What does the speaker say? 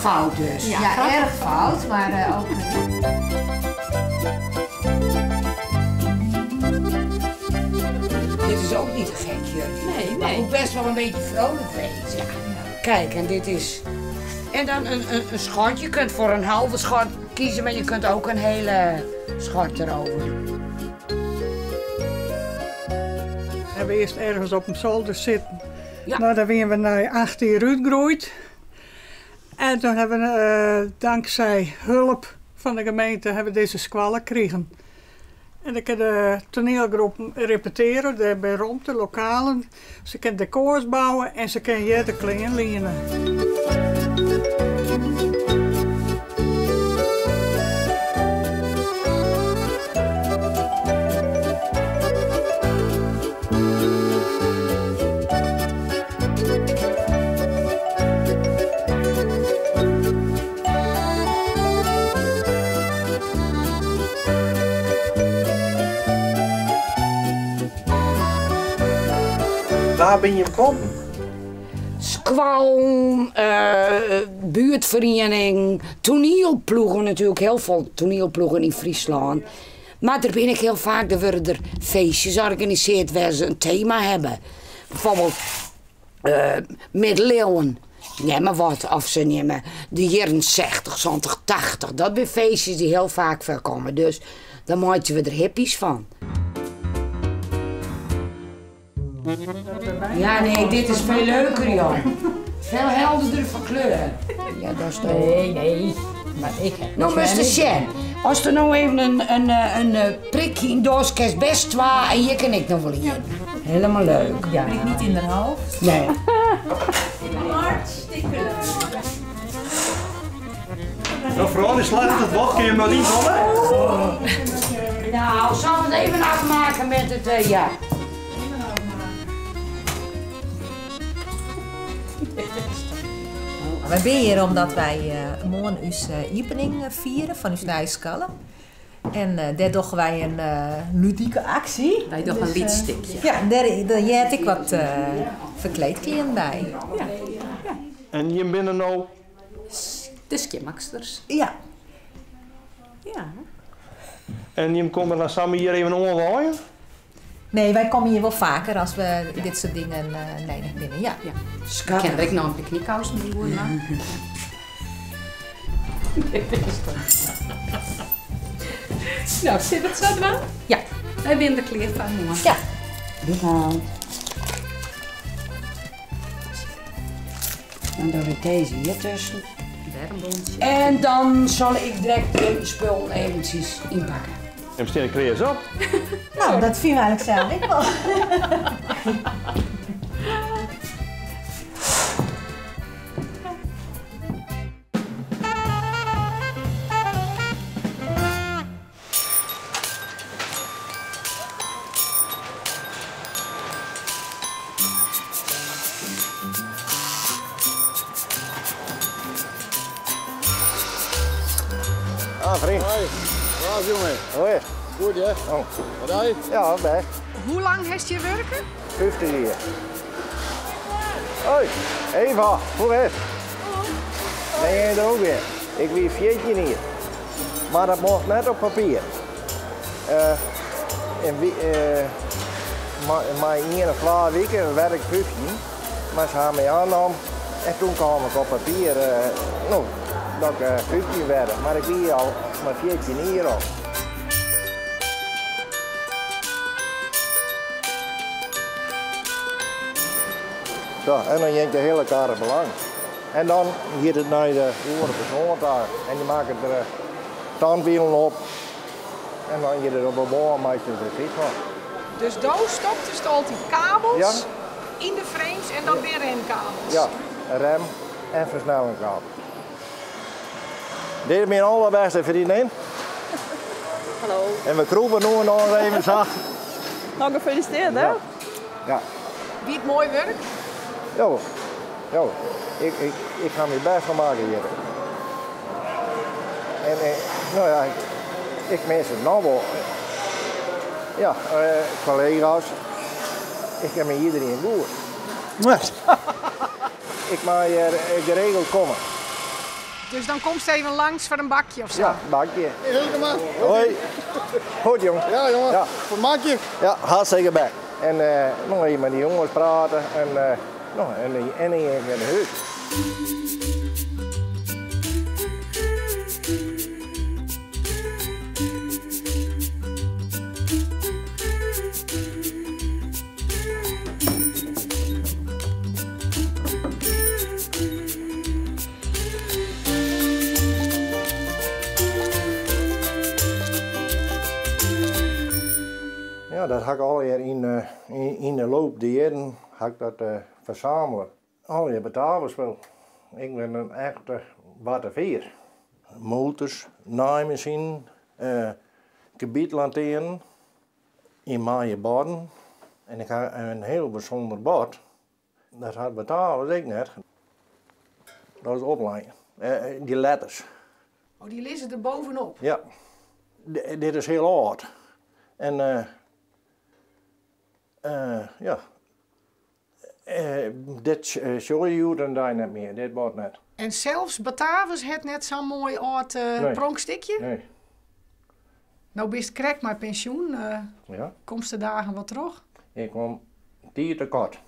Fout dus. Ja, erg fout, maar ook. Dit is ook niet gek, jurkje. Nee, Maar nee. moet best wel een beetje vrolijk wezen. Kijk, en dit is... En dan een schort. Je kunt voor een halve schort kiezen, maar je kunt ook een hele schort erover doen. We hebben eerst ergens op een zolder zitten. Ja. Nou, daar zijn we naar 18 jaar uitgegroeid. En toen hebben we, dankzij hulp van de gemeente, hebben we deze squallen gekregen. En dan kunnen de toneelgroepen repeteren, daar bij ruimte, lokalen. Ze kunnen decors bouwen en ze kunnen hier de klingen lenen. Waar ben je gekomen? Squal, buurtvereniging, toneelploegen natuurlijk, heel veel toneelploegen in Friesland. Maar daar ben ik heel vaak, er worden er feestjes georganiseerd waar ze een thema hebben. Bijvoorbeeld middeleeuwen, neem maar wat, of ze nemen de jaren 60, 70, 80. Dat zijn feestjes die heel vaak voorkomen, dus daar maken we er hippies van. Ja, nee, dit is veel leuker, joh. Veel helderder van kleur. Ja, dat is toch... Nee, nee. Maar ik heb Nou, nog Mr. geen Shen, als er nou even een prikje in doos kerst best waar en hier kan ik nog wel in. Helemaal leuk. Ja. Ben ik niet in de hoofd? Nee. Hartstikke leuk. Nou, vooral die slaat het wat, kun je maar niet vallen? Nou, zal ik het even afmaken met het, ja. Wij zijn hier omdat wij morgen onze opening vieren van ons nieuwe skallen. En daar doen wij een ludieke actie. Wij doen een lietstukje. Ja, daar heb ik wat verkleedkleren bij. Ja. Ja. En je bent er nou? De skimmaksters. Ja. Ja. En je komt er dan samen hier even omwaaien? Nee, wij komen hier wel vaker als we dit soort dingen nee, binnen. Ja. Ja. Schat. Ik ken er ook nog een picknickkous mee doen, maar. Nou, zit het zo dan? Ja. Wij zijn er klaar van, jongen. Ja. Bedankt. Dan doe ik deze hier tussen. Warmbondje. En dan zal ik direct de spul eventjes inpakken. En we staan er op. Nou, dat vind ik eigenlijk zelf ik wel. Ah, vriend. Hoi. Waar is jongen? Hoi. Goed, hè? Oh. Wat hij? Ja, best. Hoe lang heeft je werken? 50 jaar. Hoi, Eva, hoe is het? Ben jij er ook weer? Ik wie 14 hier. Maar dat mocht net op papier. En wie maar in een vlaar weken werd ik 15. Maar ze hebben mij aannam en toen kwam ik op papier dat ik 15 werd. Maar ik wie al maar 14 jaar al. Zo, en dan jenkt de hele kar belang. En dan gaat het naar de oren persoon daar. En die maken er tandwielen op. En dan gaat het op een boom, maar er zit van. Dus daar stopt dus altijd kabels Ja. in de frames en dan weer remkabels. Ja, rem en versnellingkabel. Dit is mijn allerbeste vriendin. Hallo. En we kroepen nu nog even zacht. Nou, gefeliciteerd hè? Ja. Ja. Wie het mooi werk? Jo, jo. Ik ga mijn best van maken hier. En nou ja, ik mis het nog wel. Ja, collega's, ik heb met iedereen goed. Ik mag hier geregeld komen. Dus dan komst even langs foar in bakje of sa? Ja, bakje. Hey, Hoi. Goed, jong. Ja, jongen. Ja. Vermaak je. Ja, hartstikke bij. En nog even met die jongens praten en, nou, en even in de huis. Ja, dat ha ik allegear yn de loop der jierren ha ik dat fersamele. Allegear Batavusspul. Ik bin in echte Batavier. Motors, naaimachinen, gebiedlantearnen, emaille borden. En ik ha in hiel bysûnder bord. Dat hat Batavus ek net. Dat is oplein. Dy letters. Oh, dy lizze der bovenop? Ja. Dit is hiel âld. En ja. Dit sjogge je hjoed-de-dei net mear, dit bord net. En sels Batavus hat net sa'n moai âld Nee. pronkstikje? Nee. No bist krekt mei pensjoen, Ja. komst de dagen wat troch? Ik kom tiid tekoart.